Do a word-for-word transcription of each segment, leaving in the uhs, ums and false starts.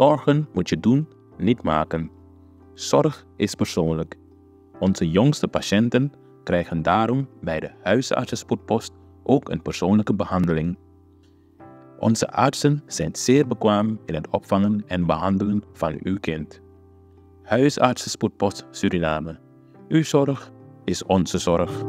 Zorgen moet je doen, niet maken. Zorg is persoonlijk. Onze jongste patiënten krijgen daarom bij de huisartsenspoedpost ook een persoonlijke behandeling. Onze artsen zijn zeer bekwaam in het opvangen en behandelen van uw kind. Huisartsenspoedpost Suriname. Uw zorg is onze zorg.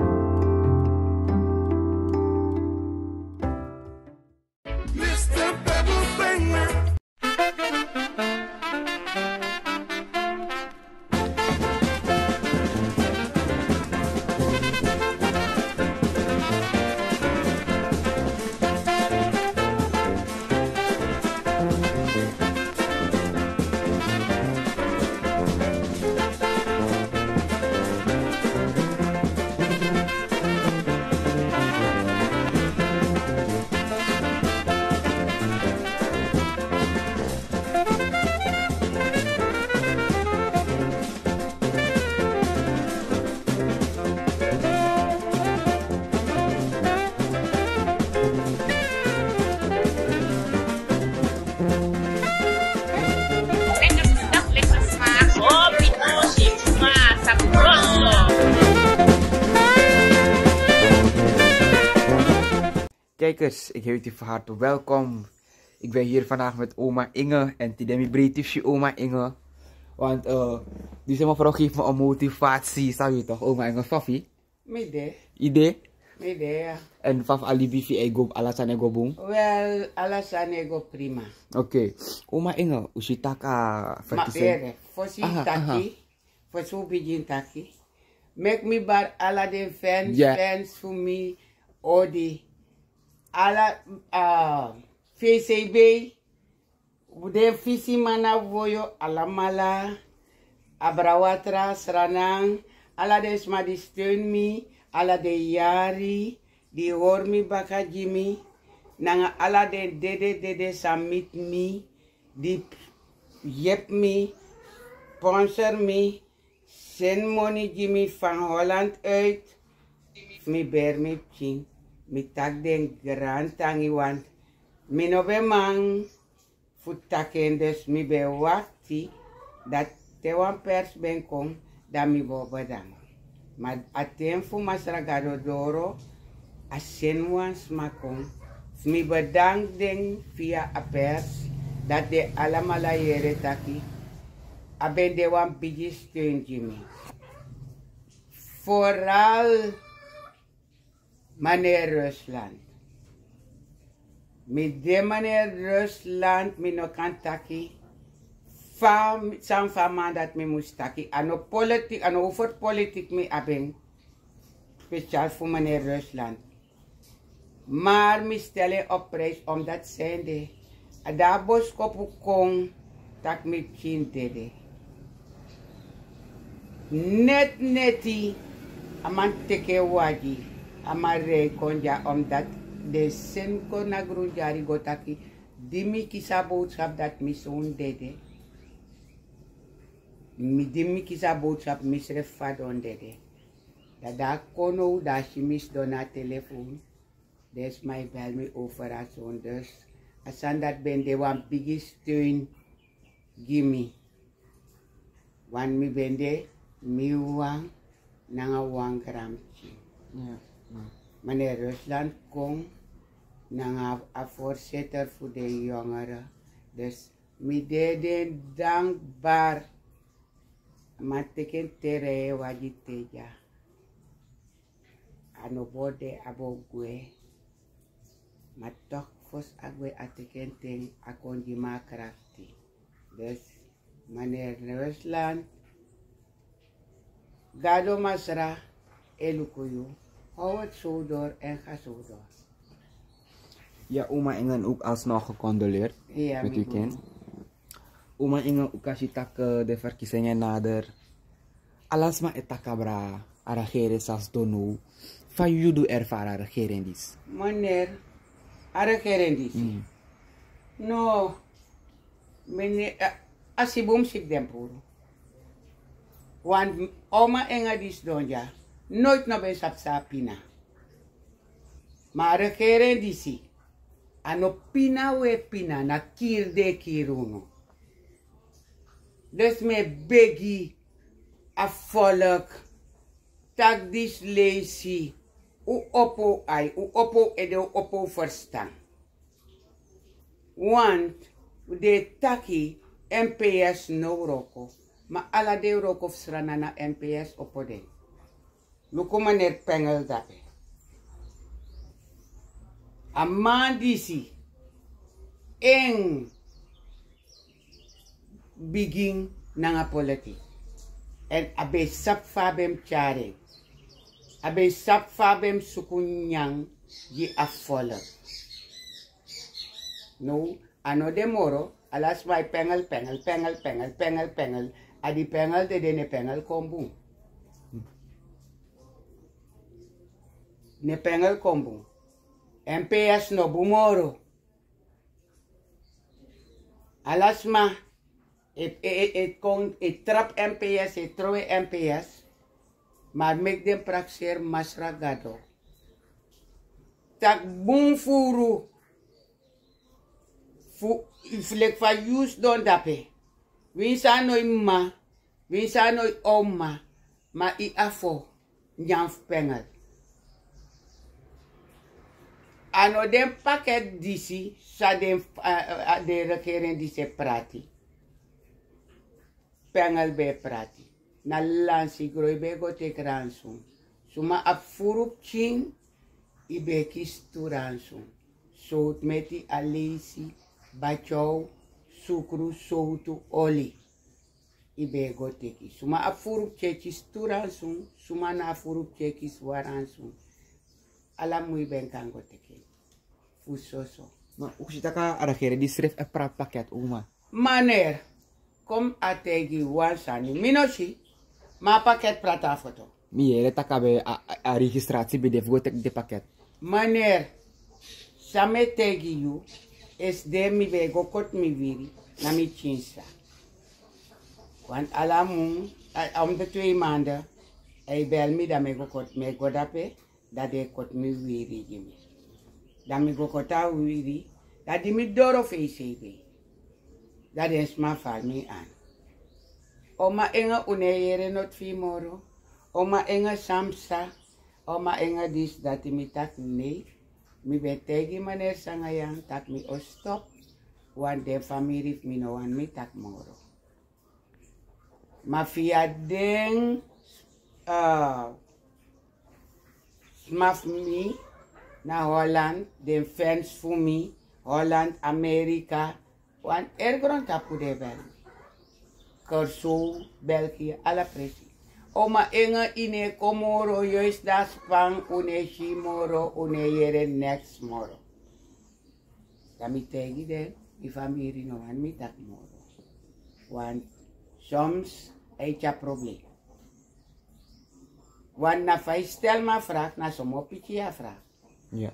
Kijkers, ik heet u van harte welkom. Ik ben hier vandaag met oma Inge en tide mi breiti fu oma Inge. Want eh deze mevrouw geeft me een motivatie, sabi toch, oma Inge, fafi? Mi de. Ide? Mi de, ya. En fafi a libi fu yu e go, ala sani e go bun? Wel, ala sani e go prima. Oké. Oma Inge, un si taki a... Ma fertise ere, fosi... Aha, taki, aha. Fosi un bigin taki. Meki mi bari ala den fans, ya, fans fu mi, odi. Ala, ah, V C B, den fisiman na Voyo, alamala, Abrawatra, Sranan, ala den sma di steun mi, ala den yari, di hori mi baka gi mi, nanga ala den dede dede san miti mi, di yepi mi, sponsor mi, seni moni gi mi van Holland uit, fu mi beri mi pikin, mi taki den grantangi, want mi no ben man fu taki en, dus mi ben wakti dati te wan pers ben kon, dan mi bo bedank. Ma a ten fu Masra Gado doro, a seni wan sma kon fu mi bedank den via a pers, dati den alamala yere taki a ben de wan bigi steun gi mi. Vooral meneer Rusland. Mi de meneer Rusland, mi no kan taki fa, san fa man dati mi mus taki. A no politik, a no over politik mi abi en speciaal fu meneer Rusland. Maar mi stel en op prijs omdat zijn de, a da boskopu kon taki mi pikin dede. Net neti a man teki en wagi, a man rei kon dya, omdat den seni kon na grun dyari go taki, di mi kisi a boodschap dati mi son dede, mi, di mi kisi a boodschap, misrefi fadon dede. Da, da a kon now, da a si mi sidon na a telefoon. Den sma e bel mi over a son, dus a sani dati ben de wan bigi steun gi mi. Want mi ben de mi wan nanga wan granpikin. Ya, ya. Meneer Rusland kon nanga a voorzitter fu den jongeren. Dus mi de den dankbaar. A man teki en te, rei en wagi te dya. A no bo de, a bo gwe. Ma toch fosi a gwe, a teki en ten, a kon gi mi a krakti. Dus meneer Rusland, Gado Masra e luku yu. Hou het zo door en ga zo door. Ja, oma Inge, ook alsnog gecondoleerd met uw kind. Oma Inge, un kan si taki, eh, de verkiezingen nader. Ala sma e taki abra a regering san sidon now. Fa yu du ervaren a regering disi? Meneer, a regering disi. Mm. No, meneer, eh, a si bun, mi si den puru. Want oma Inge di sidon dya, nooit no ben sabi san a pina. Ma a regering disi, a no pina un e pina, na kiri den e kiri unu. Dus mi e begi a volk, taki disi leisi, un opo un ai, un opo un ede, un opo un ferstan. Want un de taki M P S no wroko, ma ala den wroko fu Sranan na M P S opo den. Luku meneer Pengel dape. A man disi en bigin nanga politik. Èn a ben sabi fa a ben mus tyari en. A ben sabi fa a ben mus suku nyan gi a volk. Now a no de moro, ala sma e pengel, pengel, pengel, pengel, pengel, pengel. A di pengel dede, ne pengel kon bun. Ne pengel kon bun. M P S no bun moro. Ala sma e, e, e, e kon, e trapu M P S, e trowe M P S. Ma meki den prakseri Masra Gado. Taki bun furu fu, fu leki fa yu sidon dape. Winsi a no yu m'ma, winsi a no yu m'ma, ma yu afo nyan fu pengel. A no den paket disi san den, a, a, a, den regering disi e prati. Pengel ben e prati. Na lansi gro yu ben e go teki ransun. Suma abi furu pikin, yu ben e kisi tu ransun. Sowtu meti, aleisi, batyow, sukru, sowtu, oli. Yu ben e go teki. Suma abi furu pikin e kisi tu ransun, suma no abi furu pikin e kisi wan ransun. Ala mun yu ben kan go teki en. Fu soso. Ma un si taki a regering disi srefi e prati paket, uma. Meneer, kon mi taigi yu wan sani. Mi no si, ma a paket prati a foto. Mi yere taki a ben a, a, a registrasi ben de fu go teki den paket. Meneer, san mi e taigi yu, esde mi ben e go koti mi wiwiri na mi pikin sisa. Want ala mun, a, a om de twee maanden, a e bel mi, dan mi e go koti, mi e go dape. Dan den e koti mi wiwiri gi mi. Dan mi go koti a wiwiri. Dan di mi doro fu A C B, dan den sma fal mi an. Oma Enge, un no e yere noti fu yu moro. Oma Enge, san psa. Oma Enge, disi, dati. Mi taki nei. Mi ben taigi meneer Sangayan taki mi o stop. Want den famiri fu mi no wani mi taki moro. Ma fu a den, eh, sma fu mi na Holland, den fans fu mi, Holland, Amerika, want heri grontapu den e bel mi. Kòrsou, België, ala presi. Oma Enge, yu no e kon moro, yu e sidon a span, un no e si yu moro, un no e yere neks moro. Dan mi taigi den, mi famiri no wani mi taki moro. Want soms a e tyari problem. Want na fa yu stel mi a vraag, na so mi o piki yu a vraag. Ja.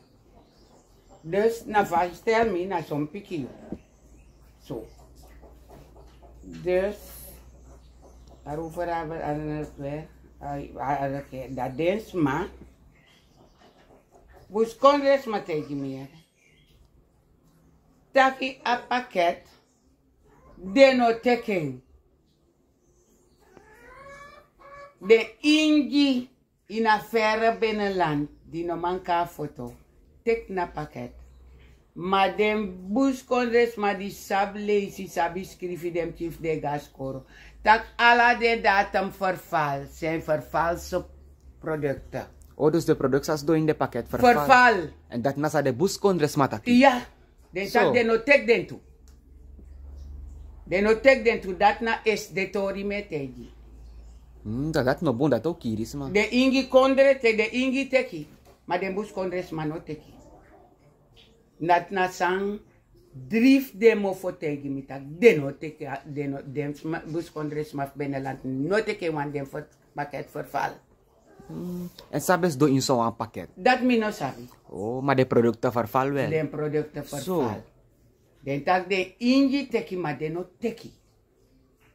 Dus na fa yu stel mi, na so mi piki yu. So. Dus, daarover hebben we het weer. Ai, ai, ai, oké. Dan den sma. Buskondre sma taigi mi, hè. Taki a paket, den no teki en. Den ingi ini a verre binnenland, di no man kon a foto, teki na paket. Ma den buskondre sma di sabi leisi, sabi skrifi, den pikin fu den go na skoro, taki ala den datum verval, zijn vervalse producten. Oh, dus de producten san sidon ini den paket verval. Verval. En dati na san den buskondre sma taki? Ya. Den taki den no teki den tu. Den no teki den tu, dati na esde tori mi e taigi. Hmm, dati, dati no bun, dati o kiri sma. Den ingi kondre te, den ingi teki, ma den buskondre sma no teki. Dati na san dri fu den mofo taigi mi taki den no teki, den no, den sma, buskondre sma fu binnenland no teki en, want den ver-, paket verval. Hmm. En san ben sidon ini so wan paket? Dati mi no sabi. Oh, ma den produkten verval wel? Den produkten verval. So. Den taki den ingi teki, ma den no teki.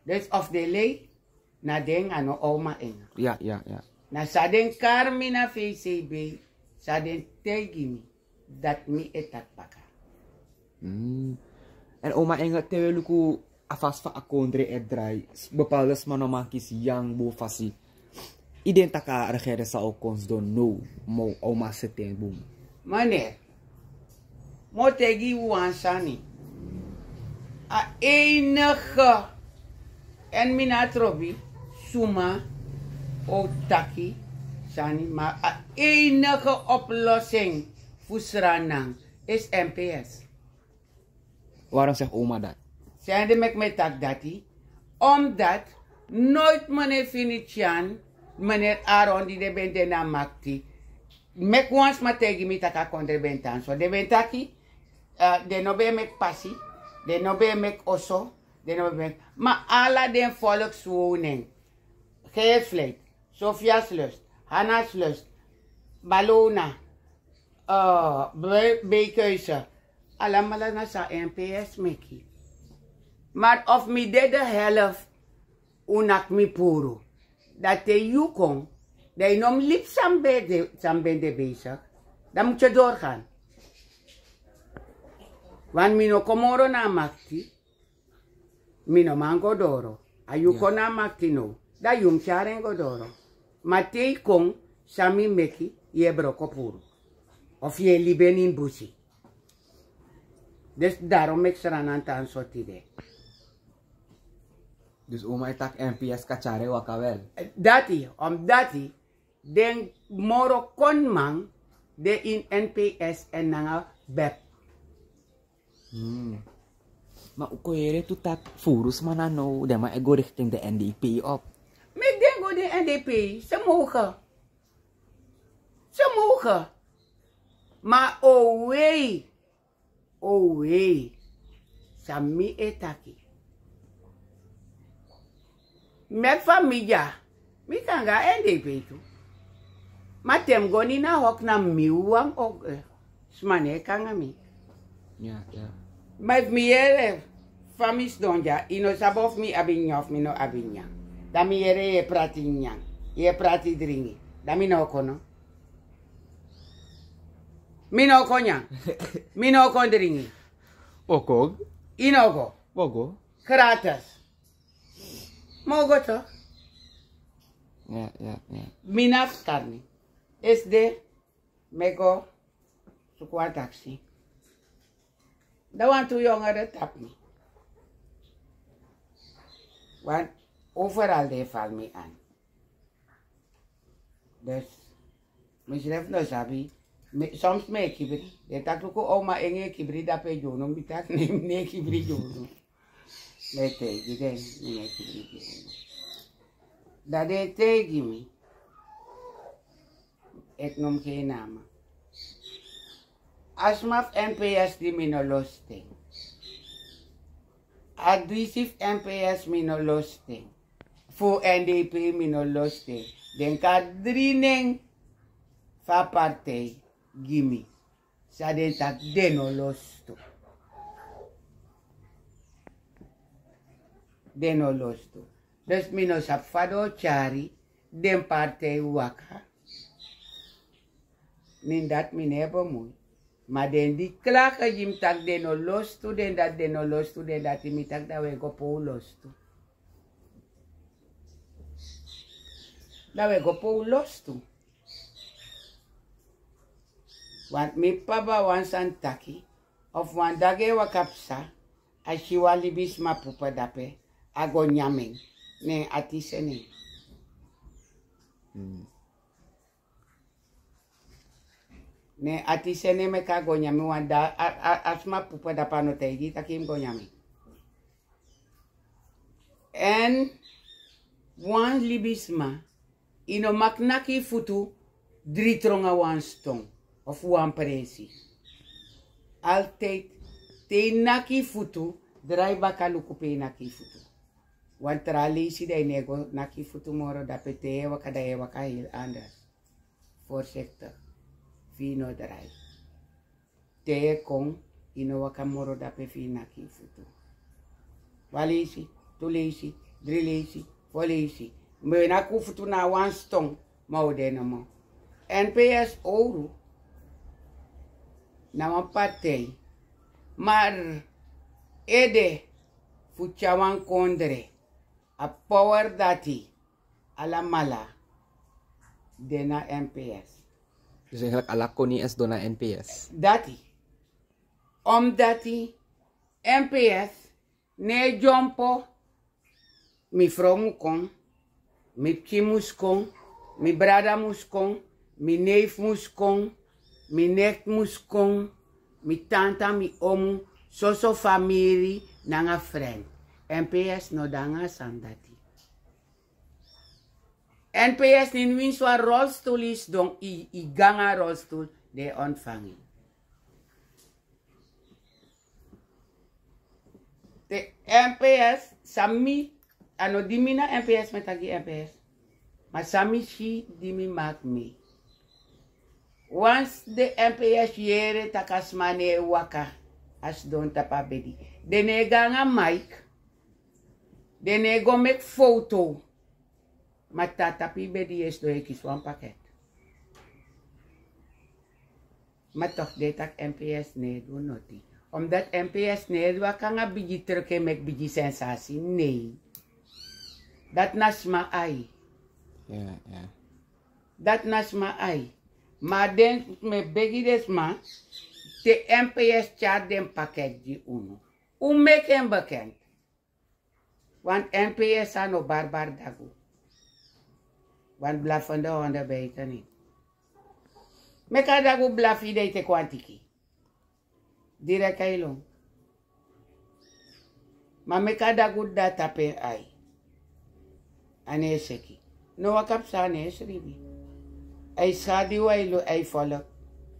Dus of den lei, na den, a no Oma Enge. Ya, ya, ya. Na san den kari mi na V C B, san den taigi mi, dati mi e taki baka. Hmm. En Oma Enge, te wi e luku A fasi fa a kondre e drai, bepaalde sma no man kisi yang bun fasi. Yu den taki a regering sa o kon sidon now, ma a o man seti en bun. Meneer, mi o taigi yu wan sani. A enige, en mi no a trobi suma o taki sani, ma a enige oplossing fu Sranan is M P S. Waarom zegt oma dat? Zijn de mek me tak dati? Omdat nooit meneer Finitian, meneer Aaron di den ben de na makti, meki wan sma taigi mi tak' a kondre ben tan so. Den ben taki, eh, den no ben meki pasi, den no ben meki oso, den no ben meki, ma ala den volkswoning, Geervliet, Sophia's Lust, Hanna's Lust, Balona, eh, Be-, Beekhuizen, alamala na san M P S meki. Maar of mi de de helft, un naki mi puru. Dan te yu kon, dan yu no mus libi san ben de, san ben de bezig. Dan mus yu doorgaan. Want mi no kon moro na a makti, mi no man go doro. A yu kon na a makti now, dan yu mus tyari en go doro. Ma te yu kon, san mi meki, yu e broko puru. Of yu e libi en ini busi. Dus daarom meki Sranan tan so tide. Dus oma e taki M P S kan tyari en waka wel? Dati, omdati den moro koniman de ini N P S èn nanga bep. Hmm. Ma un kon yere tu taki furu sma na now, den man e go richting de N D P op. Meki den go de N D P, ze mogen. Ze mogen. Ma owei, owei, san mi e taki. Meki fa mi dya, mi kan go na N D P tu. Ma te mi go ini a hok na mi wawan, eh, sma no e kon nanga mi. Ya, ya. Ma efu mi yere fa mi sidon dya, yu no sabi of mi abi nyanyan of mi no abi nyanyan. Dan mi yere yu e prati nyanyan, yu e prati dringi. Dan mi no o kon no. Mi no o kon nyan. Mi no o kon dringi. Oko. Yu no o go. Oko. Gratis. Mi o go toch. Ya, ya, ya. Mi no abi sani. Esde, mi e go suku wan taxi. Dan wantu yongere tapu mi. Want overal den e val mi aan. Dus, mi srefi no sabi. Mi, soms mi e kibri. Den taki luku oma, en e kibri dape dyonu, mi taki ne, ne kibri dyonu. Mi e taigi den, mi ne kibri dyonu. Dan den e taigi mi. Eki no mus kei nama. A sma fu N P S di mi no losi ten. A disi fu N P S mi no losi ten. Fu N D P mi no losi ten. Den kon a dri nen fu a partij gi mi. San den taki den no losi tu. Den no losi tu. Dus mi no sabi fa den o tyari den partij waka. Ne dati mi no e bemui. Ma den di klage gi mi taki den no losi tu, den dati, den no losi tu, den dati, mi taki dan un e go pe un losi tu. Dan un e go pe un losi tu. Want mi p'pa ben wani sani taki, of wan dagi e waka psa, a si wan libisma pupu dape, a go nyan en, ne en ati seni en. Mm. Ne en ati seni en meki a go nyan en, want a, a, a sma pupu dape, a no taigi yu taki yu mus go nyan en. Èn wan libisma, yu no mag naki yu futu dri tron na wan ston of wan presi. Altijd, te yu naki yu futu, drai baka luku pe yu naki yu futu. Want tra leisi dan yu no e go naki yu futu moro dape, te yu e waka dan yu e waka heel anders. Voorzichtig, fu yu no drai. Te yu e kon, yu no waka moro dape fu yu naki yu futu. Wan leisi, tu leisi, dri leisi, fo leisi. Ma yu naki un futu na wan ston, ma un de nomo. N P S owru na wan partij. Maar ede fu tyari wan kondre, a power dati alamala de na M P S. Dus eigenlijk ala koni e sidon na N P S. Dati. Omdati N P S no e dyompo. Mi frow mus kon, mi pikin mus kon, mi brada mus kon, mi neef mus kon, mi nicht mus kon, mi tanta, mi omu, soso famiri nanga fren. N P S no de nanga a sani dati. N P S, nini winsi wan rolstoel yu sidon, yu go nanga rolstoel, den e ontfangi. Te N P S, san mi, a no di mi na N P S, mi e taki N P S. Ma san mi si di mi maki mi. Once den N P S yere taki a sma no e waka, a sidon tapu a bedi, den no e go nanga mic, den no e go meki foto. Ma te a tapu yu bedi yu e sidon, yu e kisi wan paket. Ma toch den e taki N P S no e du noti. Omdat N P S no e waka nanga bigi truck e meki bigi sensasi, nei. Dati na sma ai. Dati na sma ai. Ma den, mi e begi den sma, te N P S tyari den paket gi unu, un meki en bekend. Want N P S a no barbari dagu. Want blafende honden bijten niet. Meki a dagu blafi, dan yu teki wan tiki. Direct a e lon. Ma meki a dagu dati tapu en ai. A no e seki. No waka psa, a no e sribi. A e skadi wan, a e lo, a e folok.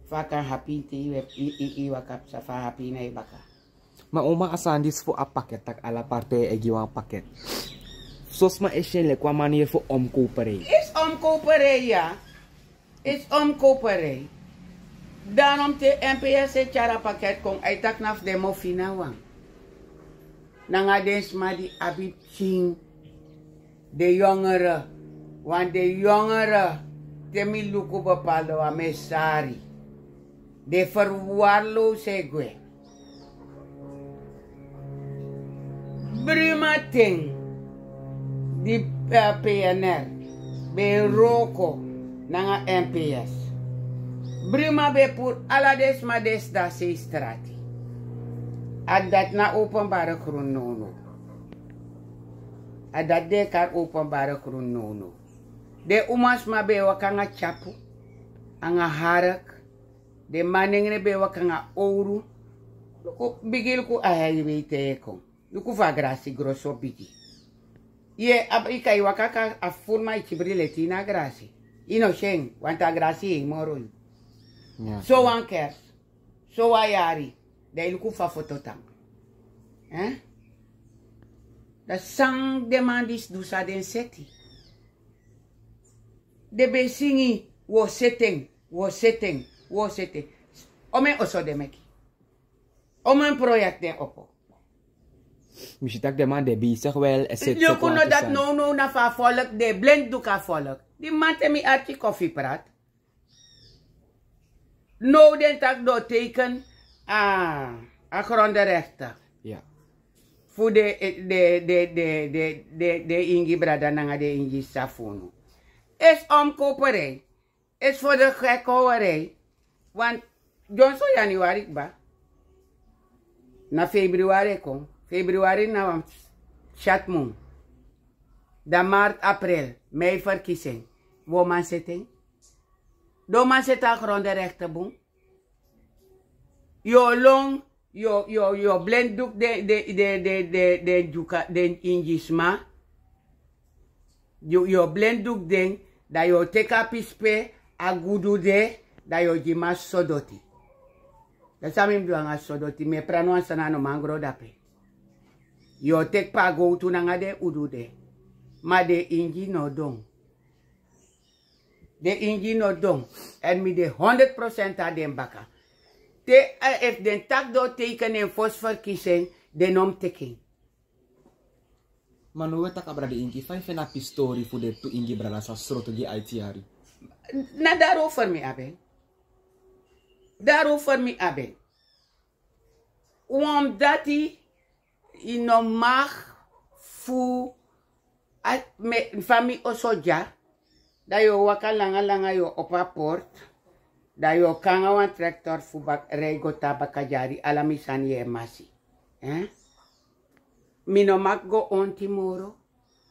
Fa a kan hapi te yu, yu, yu, yu waka psa, fa a hapi na yu baka. Ma uma, a sani disi fu a paket, taki ala partij e gi wan paket. So sma e si en leki wan maniri fu omkoperij. Is omkoperij, ya. Is omkoperij. Daarom te N P S e tyari a paket kon, a e taki na fu den mofinawan. Nanga den sma di abi pikin. Den yongere, want den yongere, te mi luku bepaalde wan, mi e sari. Den verwaarloos e gwe. Bruma ten, di, eh, P N R ben e wroko nanga N P S. Bruma ben e puru ala den sma di e sidon a sei strati. A dati na openbare grond nownow. A dati den e kari openbare grond nownow. Den umasma ben e waka nanga tyapu, nanga hark. Den manengre ben e waka nanga owru. Luku, bigi luku a highway te yu e kon. Luku fa a grasi gro so bigi. Yu e, a, yu kan e waka, a furu, ma yu kibri leti ini a grasi. Yu no si en, want a grasi e moro yu. Ya, so ya. Wan kerst. So wan yari, dan yu luku fa foto tan. Eh? Dan san den man disi du, san den seti. Den ben e singi, wi o seti en, wi o seti en, wi o seti en. Omeni oso den meki? Omeni proyekti den opo? Mi si taki den man de bezig wel, e seti. Luku, no, dati nownow na fu a volk, den e blinddoek a volk. Di man, te mi arki koffie praat. Now den taki den o teken a, a grondenrechten. Ya. Fu den, den, den ingi brada nanga den ingi sisa fu unu. Is omkoperij. Is voor de gekhouwerij. Want dyonso januari kba. Na februari e kon. Februari na wan syatu mun. Dan maart, april, mei, verkiezing. Wi o man seti en? Den o man seti a grondenrechten bun? Yu o lon, yu o, yu o, yu o blinddoek den, den, den, den, den, den Dyuka, den Ingisma. Yu, yu o blinddoek den, dan yu o teki a pisi pe a gudu de, dan yu o gi mi a sodoti. Dan san mi mus du nanga sodoti? Mi e prani wan sani, a no man gro dape. Yu o teki pe a gowtu nanga den udu de. Ma den Ingi no don. Den Ingi no don. Èn mi de honderd procent na den baka. Te, eh, efu den taki den o teken en fosi verkiezing, den no mus teki en. Ma now wi e taki abra den Ingi, fa yu feni a pisi tori fu den tu Ingi brada san sroto gi aiti yari? Na daarover mi abi en. Daarover mi abi en. Omdat yu, yu no mag fu a- me- fa mi oso dya, dan yu o waka langa langa, yu o opo a port, dan yu o kon nanga wan traktor fu bak- rij go tan baka dyari, ala mi sani yu e masi. Eh? Mi no mag go onti moro,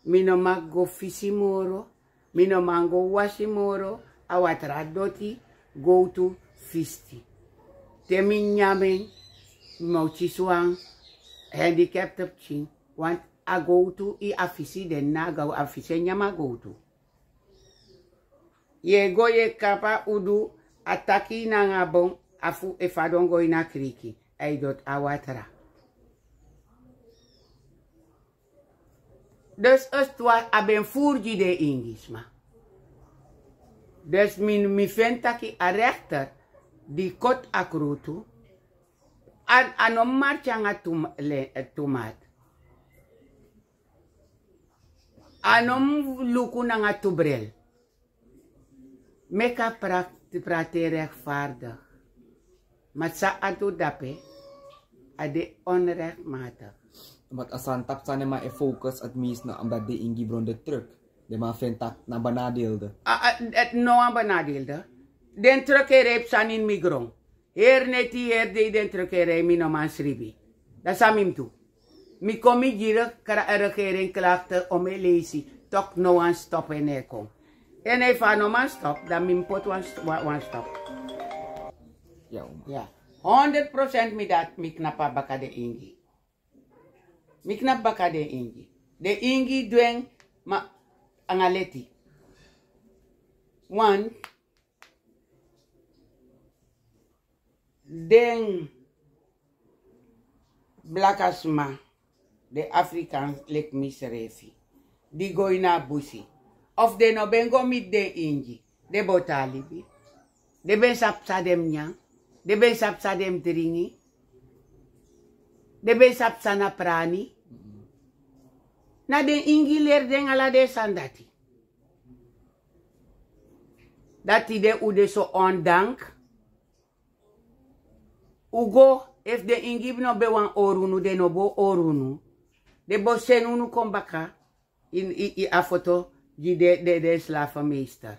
mi no mag go fisi moro, mi no man go wasi moro, a watra doti, gowtu, fisti. Te mi nyan en, mi o kisi wan handicapte pikin, want a gowtu, a fisi den na a gowtu, a fisi e nyan a gowtu. Yu e go yu e kapu a udu, a taki nanga a bon, a fu- e fadon go ini a kriki, a e doti a watra. Dus a sitwa- a ben furu gi den Ingi sma. Dus mi- mi feni taki a rechter di koti a krutu, a- a no marki nanga tu- le- tu mat. A no luku nanga tu bril. Meki a pra- praten rechtvaardig. Ma san a du dape, a de onrechtmatig. Omdat a sani taki san den man e focus het meest na, omdat den Ingi bron de truck. Den man feni taki na benadeelde. A- a- et no wan benadeelde. Den truck e rij psa ini mi gron. Heri neti, heri dei den truck e rij, mi no man sribi. Dan san mi mus du? Mi kon mi gi re- kra- regering klachten om e leisi, toch no wan stop en e kon. En efu a no man stop, dan mi mus poti wan st- wan- wan stop. Ya, oma. Ya. Honderd procent mi dati, mi knapu baka den Ingi. Mi knapu baka den Ingi. Den Ingi du en, ma nanga leti. Wan, den blaka sma, den Afrikan leki mi srefi, di go ini a busi, of den no ben go miti den Ingi, den bo tan libi? Den ben sabi san den mus nyan? Den ben sabi san den mus dringi? Den ben sabi san na prani? Na den Ingi leri den ala den sani dati. Dati de un de so ondank. Un go, efu den Ingi no ben wani hori unu, den no bo hori unu. Den bo seni unu kon baka ini, ini, ini a foto gi den, den, den slavenmeester.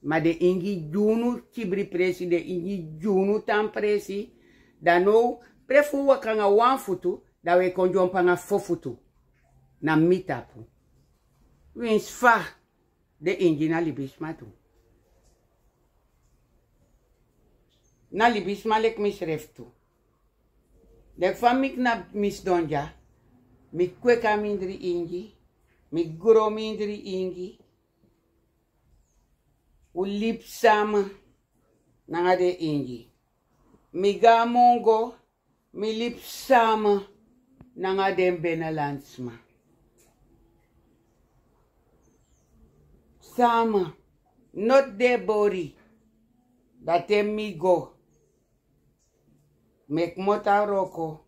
Ma den Ingi gi unu kibri presi, den Ingi gi unu tan presi. Dan now, pe fu un waka nanga wan futu, dan un e kon dyompo nanga fo futu na mi tapu. Winsi fa den Ingi na libisma tu. Na libisma leki mi srefi tu. Leki fa mi knapu mi sidon dya, mi kweki a mindri Ingi, mi gro mindri Ingi. Un libi sama nanga den Ingi. Mi go na Mongo, mi libi sama nanga den benelandsma. Sama, noti de bori. Dan te mi go, mi e kmoto a wroko,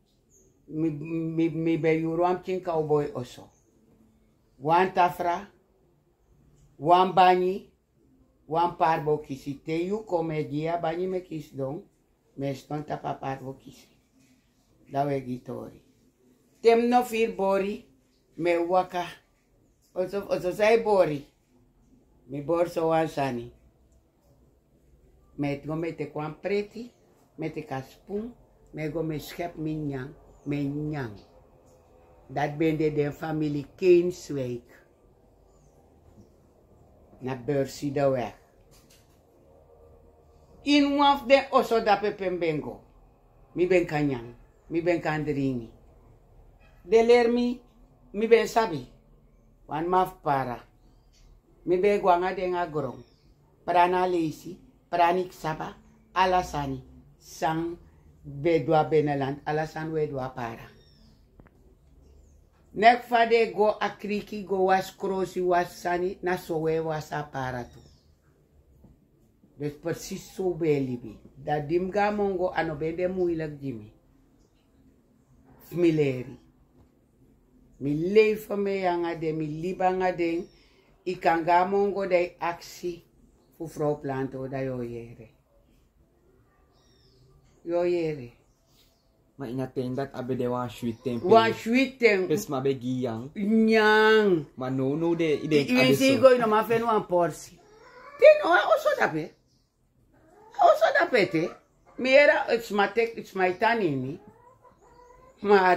mi, mi, mi ben yuru wan pikin cowboy oso. Wan tafra, wan banyi, wan pari bokisi. Te yu kon, mi e gi yu a banyi meki yu sidon, mi e sidon tapu a pari bokisi. Dan un e gi tori. Te mi no firi bori, mi e waka. Oso, oso san e bori. Mi bori so wan sani. Mi e go, mi e teki wan preti, mi e teki a spun, mi e go, mi e skepu mi nyanyan, mi e nyan. Dati ben de den famili Keenswijk. Na Beursiedenweg. Ini wan fu den oso dape pe mi ben go, mi ben kan nyan, mi ben kan dringi. Den leri mi, mi ben sabi. Wan man fu para. Mi ben go nanga den nanga gron. Prani a leisi, prani ksaba, ala sani. San ben du a beneland, ala sani un e du a para. Neti fa den e go a kriki go wasi krosi, wasi sani, na so un e wasi a para tu. Dus precies so un ben e libi. Dan di mi go na Mongo, a no ben de moeilijk gi mi. Fu mi leri. Mi leef mee nanga den, mi libi nanga den. Yu kan go na Mongo dan yu aksi fu frow Planto, dan yu o yere. Yu o yere. Ini a ten dati a ben de wan switi ten pe. Wan switi ten pe sma ben gi yu nyan. Nyan. Ma now now den yu denki a ben so. Yu si yu go, yu no man feni wan porsi. Te no, a oso dape. A oso dape te. Mi yere, eh, sma teki, sma e tan na ini. Ma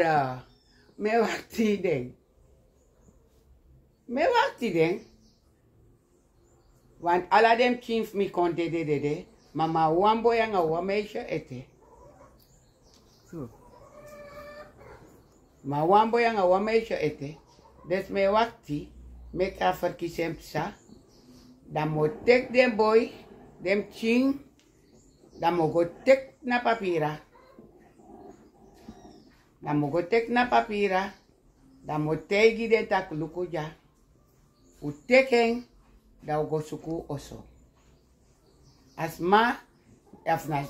mi e wakti den. Mi e wakti den. Want ala den pikin fu mi kon dede dede. Ma mi abi wan boi anga wan meisje ete. Mi abi wan boi anga wan meisje ete. Dus mi e wakti meki a ferkisi en psa. Dan mi o teki den boi, den pikin. Dan mi o go teki na papira. Dan mi o go teki na papira. Dan mi o taigi den taki luku dya. Un teki en, dan un go suku un oso. A sma, efu na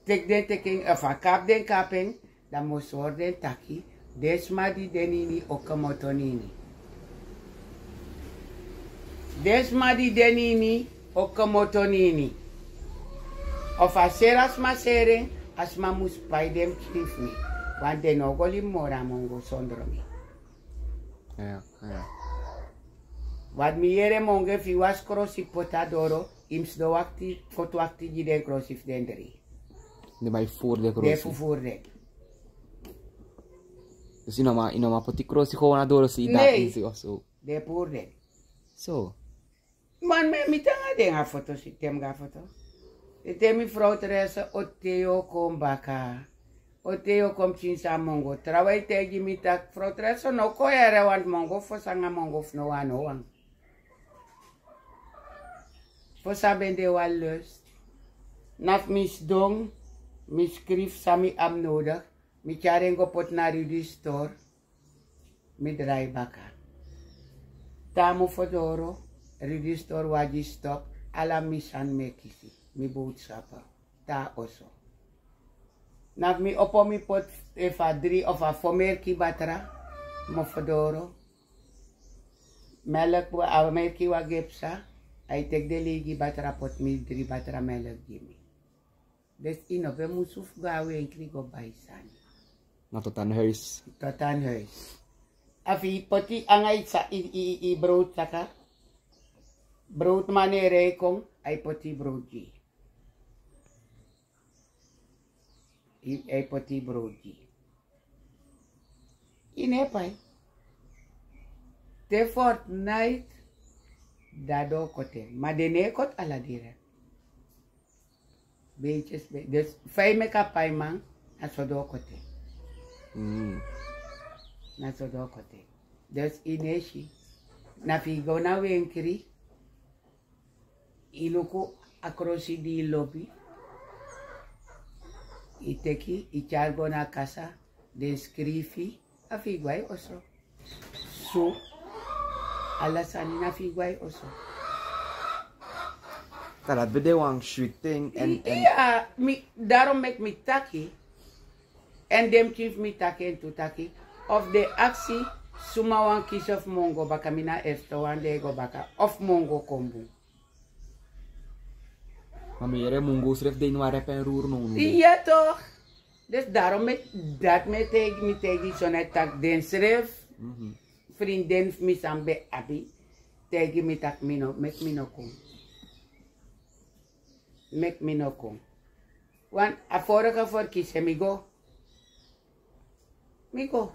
teki den teki en, efu a kapu den kapu en, dan mi o sori den taki, den sma di de na ini o komoto na ini. Den sma di de na ini o komoto na ini. Efu a seri a sma seri en, a sma mus pai den pikin fu mi. Want den no o go libi moro a mongo sondro mi. Ya, ya. Want mi yere mongo, efu yu wasi krosi poti a doro, yu mus sidon wakti, poti wakti gi den krosi fu den dri. Den man e fufuru den krosi. Den fufuru den. Dus yu no man, yu no man poti krosi gewoon na doro, si yu dati isi of so. Den puru den. So. Man, mi, mi tan anga den a foto, si te mi go a foto. Te mi frow Teresa, o te yu o kon baka. O te yu o kon pikin san mongo. Trawan e taigi mi taki, frow Teresa, no kon yere, want mongo fosi anga mongo fu no wan no wan. Fosi a ben de wan lust. Na fu mi sidon, mi skrifi san mi abi nodig. Mi tyari en go poti na Rudy store. Mi drai baka. Te a mofo doro, Rudy store wagi stop, ala mi sani mi e kisi, mi bowtu sapa. Te a oso. Na fu mi opo mi poti efu a dri of a fo merki batra, mofo doro. Melk, a merki wagi e psa, a e teki den leigi batra poti mi dri batra melk gi mi. Dus yu no ben musu fu go na wenkri go bai sani. Na tot aan huis. Tot aan huis. Efu yu poti anga yu sa-, yu, yu, yu, yu brood saka. Broodman e rei kon, a e poti brood gi yu. Yu, a e poti brood gi yu. Yu no e pai. Te fortnight, dan a doo koti en. Ma den no e koti ala direct. Beetjes, be-, dus fa yu meki a paiman, na so doo koti en. Mm. Na so doo koti en. Dus yu no e si. Na fu yu go na wenkri, yu luku a krosi di yu lobi, yu teki, yu tyari go na kasa, den skrifi, a fu yu go na yu oso. So, ala sani na fu yu go na yu oso. Kaba dati ben de wan switi ten, èn, èn... Ya, mi, daarom meki mi taki, èn den pikin fu mi taki en tu taki, efu den aksi suma wani kisi efu mi o go baka, mi na a eerste wan di e go baka, efu mi o kon bun. Ma mi yere mungo srefi de ini wan rep en roer now, no? Ya toch. Dus daarom mi, dati mi e taigi, mi taigi yu so net taki den srefi, mhm, vriendin fu mi san mi ben abi, taigi mi taki mi no, meki mi no kon. Meki mi no kon. Want a vorige verkiezing mi go. Mi go.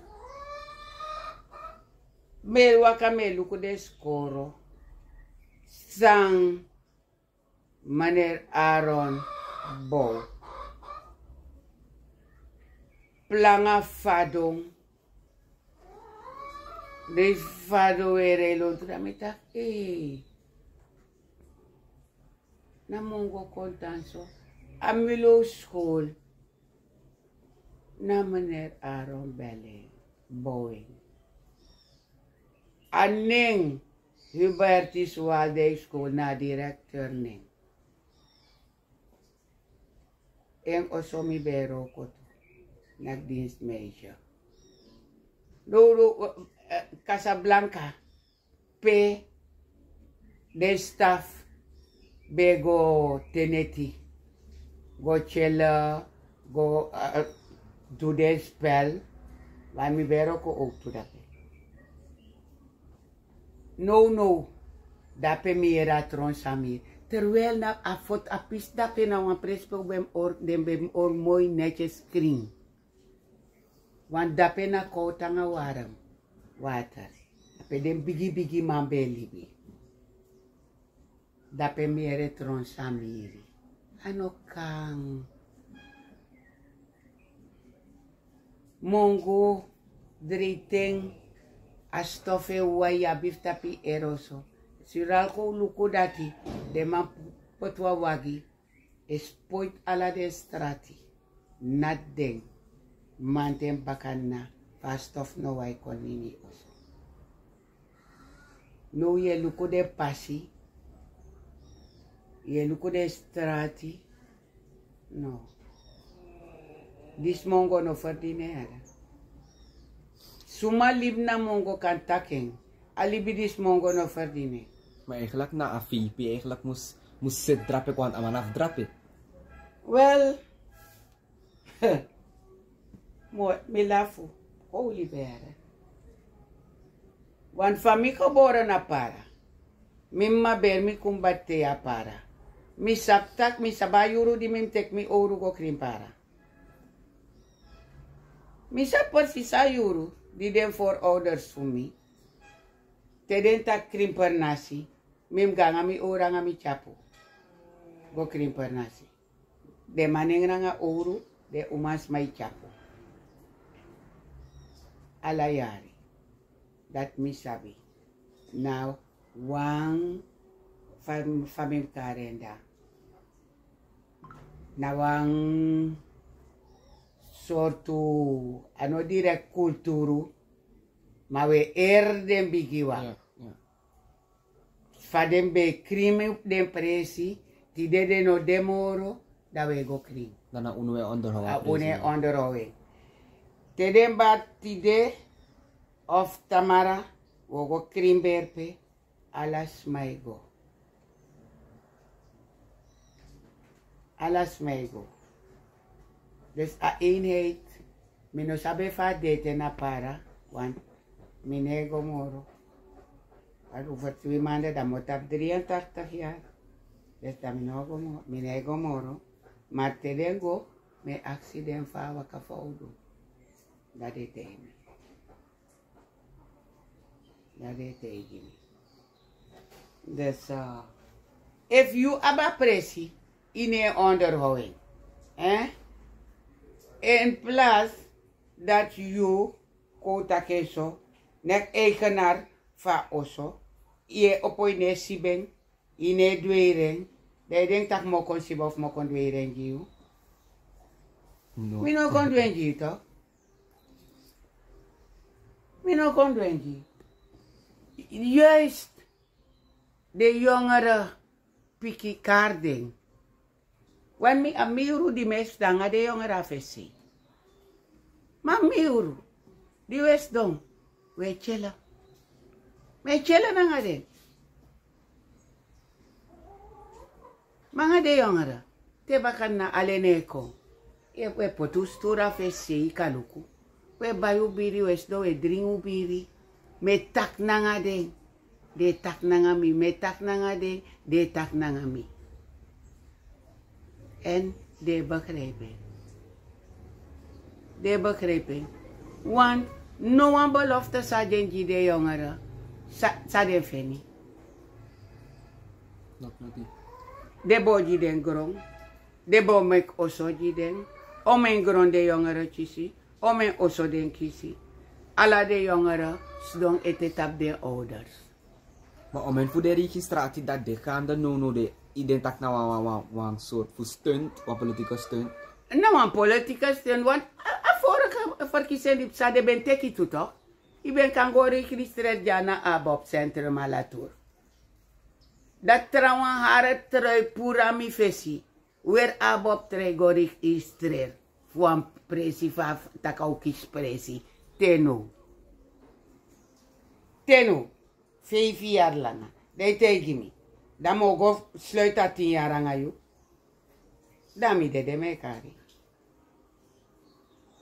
Mi e waka, mi e luku den skoro san meneer Aaron bow. Planga fadon. Den fadon weri e lontu, dan mi taki, ee. Na mi o go kon tan so. A Milo school. Na meneer Aaron Belling bow en. A nen Hubertus Waldijk school, na a directeur nen. En oso mi ben e wroko tu, na dienstmeisje. Doro, eh, Casablanca, pe den staf ben go te neti, go tyele, go, eh, Du den spel. Wan mi ben e wroko owtu dape. Nownow dape mi yere a tron san mi yere. Terwijl na a fot a pisi dape na wan presi pe un ben mus hori den ben mus hori moi netyes krin. Wan dape na kowtu nanga warm water. Dape den bigi bigi man ben e libi. Dape mi yere tron san mi yere. A no kan. Mongo, dreiten, a stofu e wai abi fu tapu yu ere oso. Suralco un luku dati. Den man poti wan wagi e spoiti ala den strati, nati den, manten bakadina, fu a stofu no wai kon na ini yu oso. Now yu e luku den pasi, yu e luku den strati. No. Disi mongo no ferdini en. Suma libi na mongo kan taki en. A libi disi mongo no ferdini en. Maar eigenlijk na a fei pe eigenlijk mus mus seti drape kon a man na fu drape. Wel, mi lafu. Kon un libere. Want fa mi gebore na Para, mi m'ma beri mi kon bati te a Para. Mi sabi taki mi sabi a yuru di mi mus teki mi owru go krin Para. Mi sabi presis a yuru di den voorouders fu mi, te den taki krin pernasi, mi mus go nanga mi owru nanga mi tyapu go krin pernasi. Den manengre nanga owru, den umasma e tyapu ala yari. Dati mi sabi. Na wan fa mi mus kari en dan, na wan sortu, a no direkt kulturu, ma un e eri den bigiwan. Fa den ben e krin den presi, tide den no de moro, dan un e go krin. Dan na unu e onderhow a presi. Unu e onderhow en. Te den bari tide of tamara, un o go krin beri pe, ala sma e go. Ala sma e go. Dus a eenheid, mi no sabi fa a de te na Para, want mi no e go moro. A over twee maanden dan mi o tapu drieëntachtig jaar. Dus dan mi no go moro, mi no e go moro. Maar te den go, mi e aksi den fa a waka fa un du. Dati den taigi mi. Dati den taigi mi. Dus efu yu abi a presi, yu no e onderhow en. In plaats dati yu kon taki en so, neti eigenaar fu a oso, yu e opo, yu no e sibi en, yu no e dweiri en, dan yu denki taki mi o kon sibi en of mi o kon dweiri en gi yu? Mi no o kon dwengi yu toch. Mi no kon dwengi. Juist den yongere piki kari den. Wan mi a miru di mi e sidon nanga den yongere a fesi. Ma miru di un e sidon, un e tyele. Mi e tyele nanga den. Manga den yongere, te baka na alen e kon. Un e poti un sturu a fesi sei kaluku. Un e bai un biri, un e sidon, un e dringi un biri. Mi e taki nanga den. Den e taki nanga mi, mi e taki nanga den, den e taki nanga mi. Èn den e begrijpi en. Den e begrijpi en. Want no wan belofte san den gi den yongere, san den feni. Den bo gi den gron. Den bo meki oso gi den. Omeni gron den yongere kisi. Omeni oso den kisi. Ala den yongere sidon ete tapu den ouders. Ma omeni fu den registrati dati de gaande nownow, den e taki na wan wan wan sortu fu stunt, wan politieke stunt. Na wan politieke stunt, want a vorige verkiezing di psa den ben teki tu toch. Yu ben kan go registreri dya na ABOP centrum ala tour. Dati trawan hari trui puru na mi fesi. Weri ABOP trui go registreri fu wan presi fu a taki a o kisi presi. Te now. Te now. Feifi yari langa. Dan yu taigi mi, dan mi o go sluiti a tin yari nanga yu. Dan mi dede mi e kari.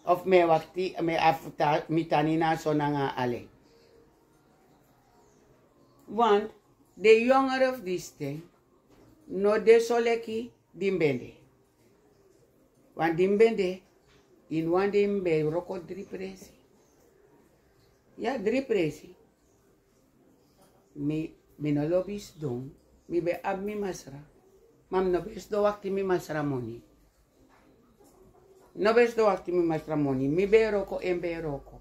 Of mi e wakti, mi afu ta, mi tan ini a son nanga a alen. Want den yongere fu disi ten no de so leki di mi ben de. Want di mi ben de, ini wan dei mi ben e wroko dri presi. Ya, dri presi. Mi, mi no lobi sidon. Mi ben abi mi masra. Ma mi no ben sidon wakti mi masra moni. No ben sidon wakti mi masra moni. Mi ben e wroko, en ben e wroko.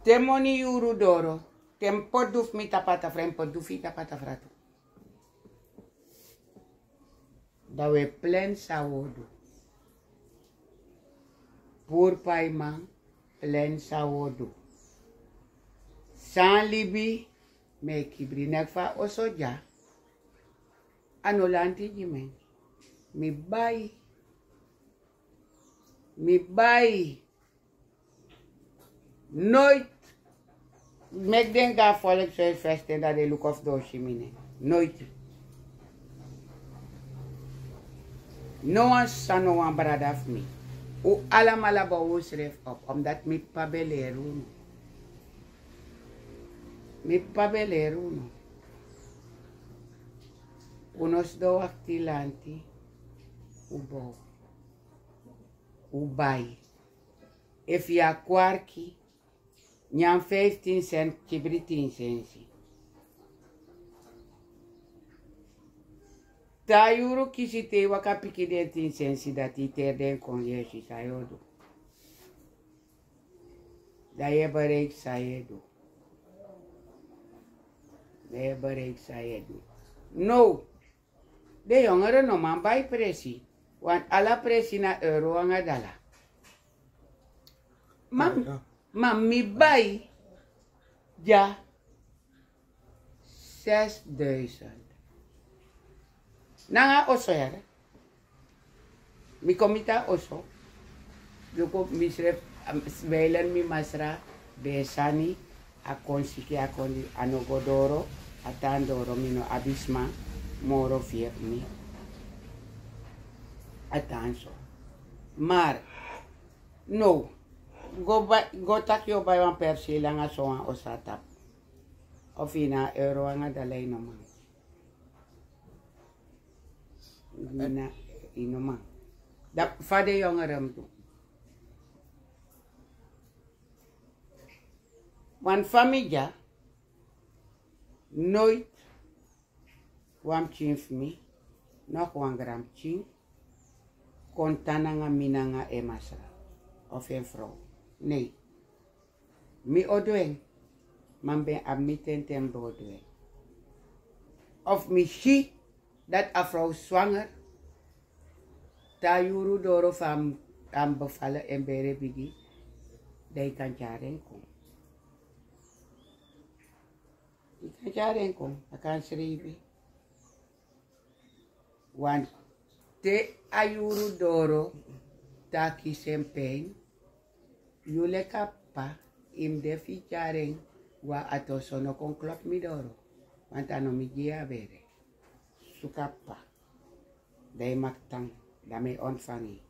Te moni yuru doro, te mi poti du fu mi tapu a tafra, en poti du fu yu tapu a tafra tu. Dan wi e plan san wi o du. Puru paiman, plan san wi o du. San libi, mi e kibri. Nèk fa oso dya. A no lanti gi mi. Mi bai. Mi bai. Noiti. Meki den go na folkfesten, dan den luku of den o si mi nen. Noiti. No wan sisa, no wan brada fu mi. Un alamala bow unsrefi op, omdat mi p'pa ben leri unu. Mi p'pa ben leri unu. Un no sidon wakti lanti. Un bow. Un bai. Efu yu a kwarki, nyan fiftin senti, kibri tin sensi. Te a yuru kisi, te yu waka piki den tin sensi dati, yu teri den kon, yu e si san yu o du. Dan yu e bereiki san yu e du. Dan yu e bereiki san yu e du. Now, den yongere no man bai presi. Want ala presi na euro nanga dala. Ma, ma mi bai dya zesduizend. Nanga oso, yere. Mi kon miti a oso. Luku, mi srefi, am, sbeilen mi masra, ben sani, a kon siki, a kon di, a no go doro, a tan doro, mi no abi sma moro fi mi. A tan so. Maar, no, go bai, go taki yu o bai wan perseel nanga so wan oso na tapu. Of ini a euro nanga dala, yu no man. Na, yu no man. Dan fa den yongere mus du. Wan fa mi dya, noiti wan pikin fu mi, no wan granpikin, kon tan nanga mi nanga en masra of en frow. Nei. Mi o du en, ma mi ben abi mi ten te mi ben o du en. Of mi si dati a frow swanger, te a yuru doro fu a mus, a mus bevallen, en bere bigi, dan yu kan tyari en kon. Yu kan tyari en kon, a kan srefi. Want te a yuru doro, te a kisi en pijn, yu leki a p'pa, yu mus de fu tyari en go na ati oso, no kon klopu mi doro. Want a no mi gi yu a bere. Suku a p'pa. Dan yu mag tan, dan mi e ontvangi.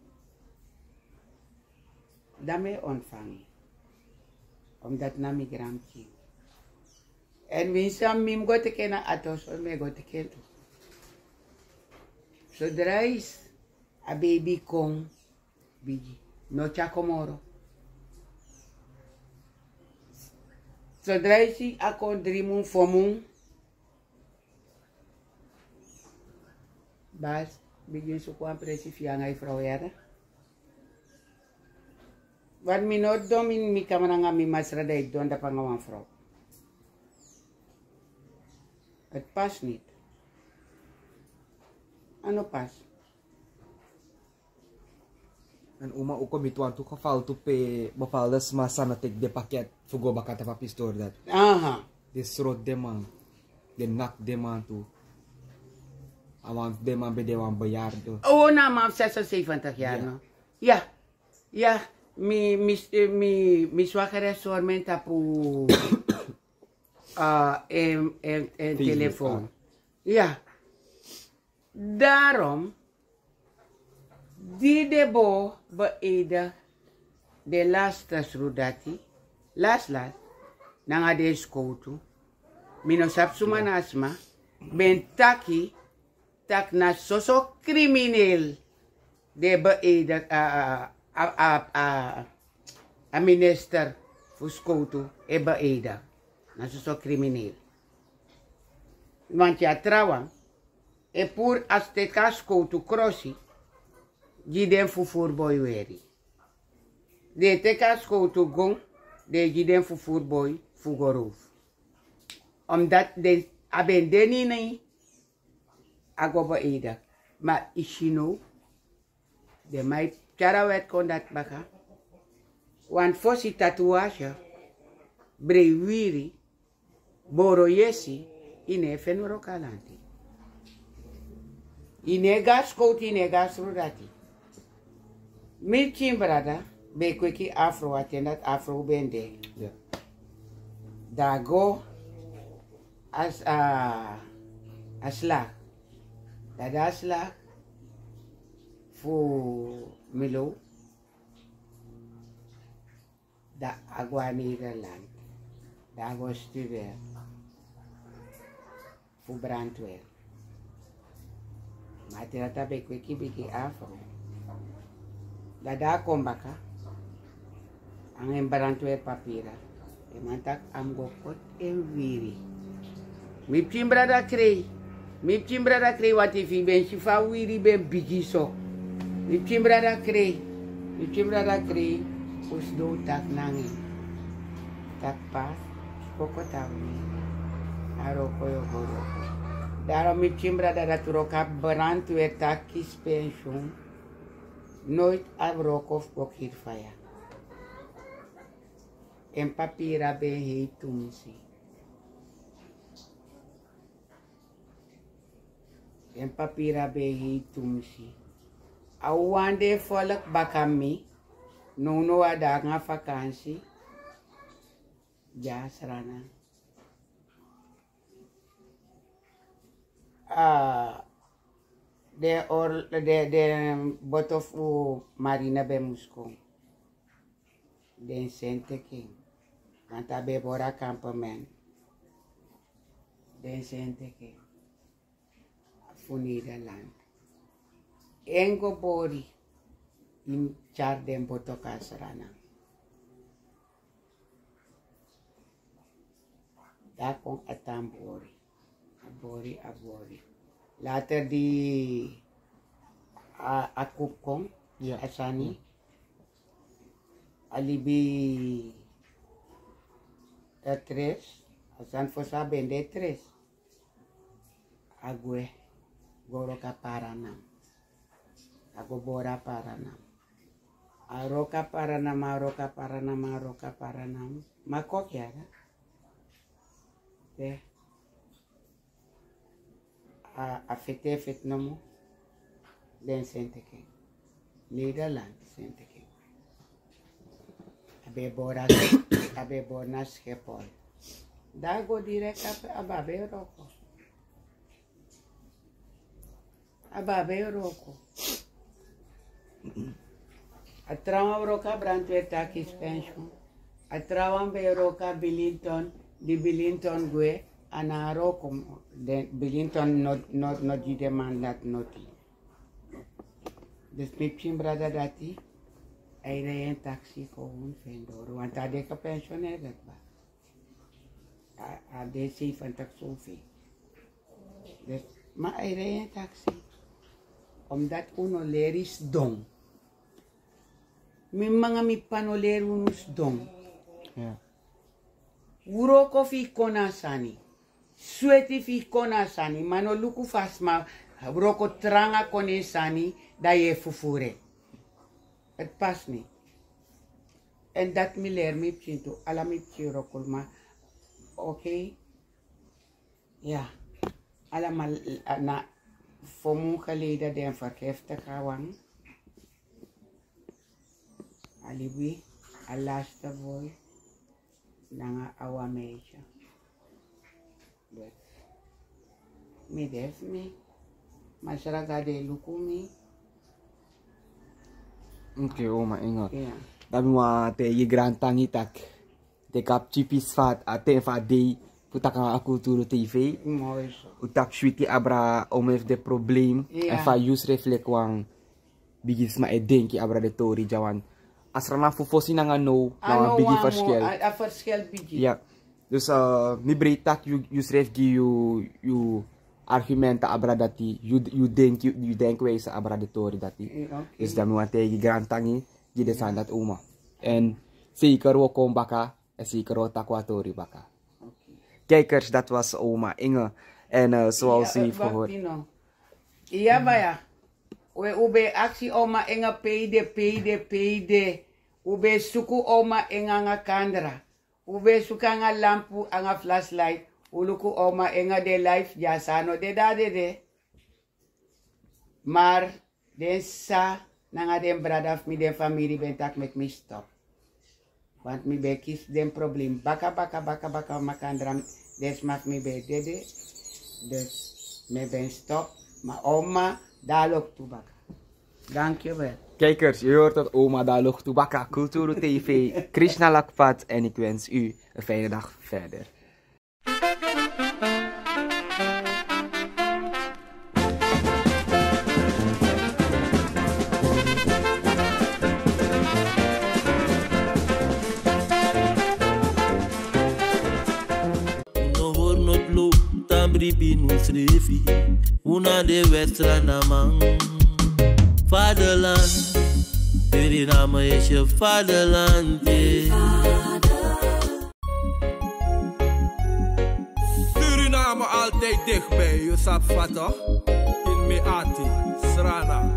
Dan mi e ontvangi. Omdat na mi granpikin. En winsi a mi mus go teki en na ati oso, mi e go teki en tu. Sodra yu si a beibi kon bigi, no tyari kon moro. Sodra yu si a kon dri mun, fo mun, basi, bigin suku wan presi fu yu nanga yu frow, yere. Want mi no didon ini mi kamra nanga mi masra, dan yu didon dape nanga wan frow. Het past niet. A no pasi. En uma, un kon miti wantu geval tu pe bepaalde sma sani teki den paket fu go baka tapu a pistori dati. Aha. Den sroti den man, den naki den man tu. A wan fu den man ben de wan bejaarde. O, na a man fu zesenzeventigi yari, no? Ya. Ya, mi, mi, mi, mi swakere sori mi en tapu, ah, en, en, en Facebook, telefon. Ah. Ya. Daarom, Di den bo beëdig den laste srudati, las las, nanga den skowtu. Mi no sabi suma na a sma ben taki, taki na soso krimineel den beëdig a, a, a, a, a, a minister fu skowtu e beëdig. Na soso krimineel. Want a trawan e puru a steki a skowtu krosi gi den fufurboi weri. Den e teki a skowtu gon, den e gi den fufurboi fu go roof. Omdat den a ben de nini a go beëdig. Ma yu si now, den man e tyari a wet kon dati baka. Want fosi tatuage, breiwiri, boro yesi, yu no e feni wroko a lanti. Yu no e go na skowtu, yu no e go na srudati. Mi pikin brada ben kweki afro, a ten dati afro ben de. Dan a go a, a, a slag. Dan a slag fu Milo. Dan a go na Nederland. Dan a go studeri fu brandweer. Ma a ten dati a ben kweki bigi afro. Dan a kon baka anga en brandweer papira. En man taki a mus go koti en wiri. Mi pikin brada krei. Mi pikin brada krei, want efu yu ben si fa wiri ben bigi so. Mi pikin brada krei. Mi pikin brada krei. Un sidon taki nanga en. Taki pa, kon koti a wiri. A wroko yu o go wroko. Daarom mi pikin brada, dati wroko a brandweer, te a kisi pensioen, noiti a wroko fu go kiri faya. En papira ben hei tumsi. En papira ben hei tumsi. A wan de folk baka mi. Nownow a de nanga vakansi. Dya Sranan. A, den or, den, den boto fu marine ben mus kon. Den seni teki en. Want a ben bori a kampement. Den seni teki en fu Nederland. En go bori, ini tyari den boto kon na Sranan. Dan a kon a tan bori. A bori, a bori. Later di a, a coup kon, a sani. A libi, a tres. A sani fosi a ben de tres. A gwe go wroko na Paranan. A go bori na Paranan. A wroko na Paranan, a wroko na Paranan, a wroko na Paranan. Ma koki yara. Te a, a feti, feti nomo. Den seni teki en. Nederland seni teki en. A ben bori na, a ben bori na Schiphol. Dan a go direct a, a ben abi wroko. A ben abi wroko. A trawan wroko na brandweer te a kisi pensioen. A trawan ben wroko na Bilinton, di Bilinton gwe, a no wroko, den Bilinton no, no, no gi den man dati noti. Dus mi pikin brada dati, a e rei en taxi kon feni doro, want a de gepensioneerd kba. A, a de zeventig zoveel. Dus, ma a e rei en taxi. Omdat un no leri sidon. Mi mama nanga mi p'pa no leri unu sidon. Wroko fu yu kon na sani. Sweti fu yu kon na sani. Ma no luku fa sma wroko tranga kon na en sani, dan yu e fufuru en. Het past niet. En dati mi leri mi pikin tu, ala mi pikin wroko ma. Oké. Ya. Allemaal, eh, na, voor mun geleden den vergiftig a wan. A libi, a laatste boy. Nanga a wan meisje. Dus mi de fu mi. Masra Gado e luku mi. Oké, oma Inge. Dan mi wani taigi grantangi taki te kapu typisch fa a ten fu a dei fu taki nanga Kulturu T V. Un taki switi abra, oma fu den problem. Èn fa yu srefi leki wan bigisma e denki abra den tori dyawan. A Sranan fu fosi nanga now na wan bigi ferskel. Ya. Dus mi breiti taki yu srefi gi yu argumenten abra dati, yu denki, yu denkwijze abra den tori dati. Dus dan mi wani taigi grantangi gi den sani dati, oma. Èn zeker wi o kon baka, èn zeker wi o taki wan tori baka. Kijkers, dat was oma Inge. En zoals u heeft gehoord. Ya, baya. We, un ben aksi oma Inge pe i de, pe i de, pe i de. Un ben suku oma Inge nanga Kandra. Un ben suku nanga lampu, nanga flashlight. Un luku oma Inge de live, ya, san no de dati dede. Maar den sisa nanga den brada fu mi, den famiri ben taki meki mi stop. Want mi ben kisi den problem baka, baka, baka, baka, makandra, den sma fu mi ben dede. Dus mi ben stop. Ma oma, dan loktu baka. Dankjewel. Kijkers, u hoort het, oma, dan loktu baka. Kulturu T V, Krishna Lakpat en ik wens u een fijne dag verder. Un no hori no blu, tan bribi un srefi. Un na de West-Sranaman. Vaderland, Suriname is je vaderland, yeah. Suriname altijd dichtbij, yu sabi fa toch? In mi ati, Srana.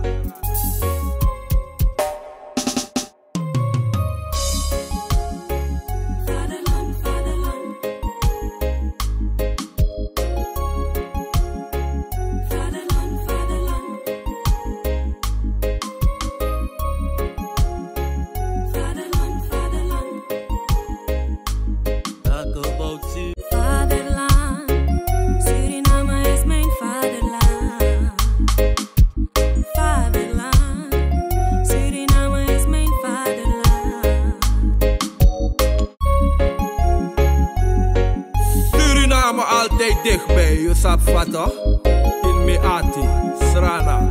Vaderland, Suriname is mijn vaderland. Vaderland, Suriname is mijn vaderland. Suriname altijd dichtbij, yu sabi fa toch? In mi ati, Srana.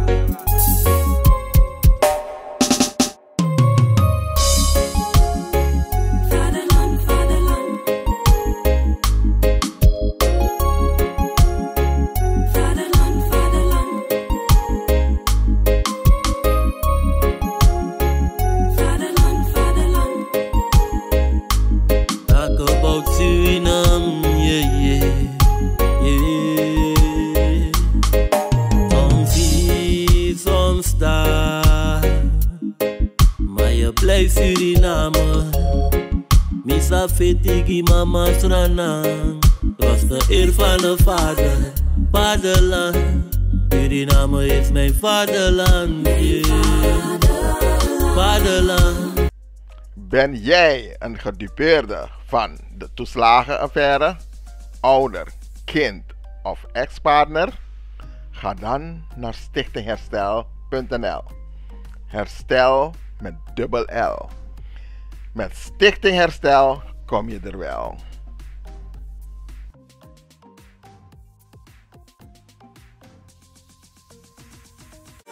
Vaderland, vaderland. Vaderland, vaderland. Vaderland, vaderland. Talk about Suriname, yeah, yeah, yeah. Soms hier, soms daar. Maar je blijft Suriname. Mi sa feti gi mama Sranan. Was de eer van de vader, vaderland. Suriname is mijn vaderland, yeah. Vaderland. Ben jij een gedupeerde van de toeslagenaffaire? Ouder, kind of ex-partner? Ga dan naar stichting herstel punt n l. Herstel met dubbel L. Met Stichting Herstel kom je er wel.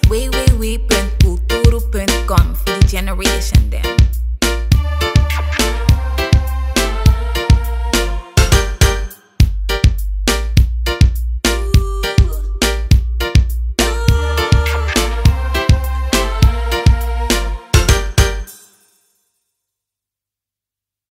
W W W punt kulturu punt com fu di generation dem.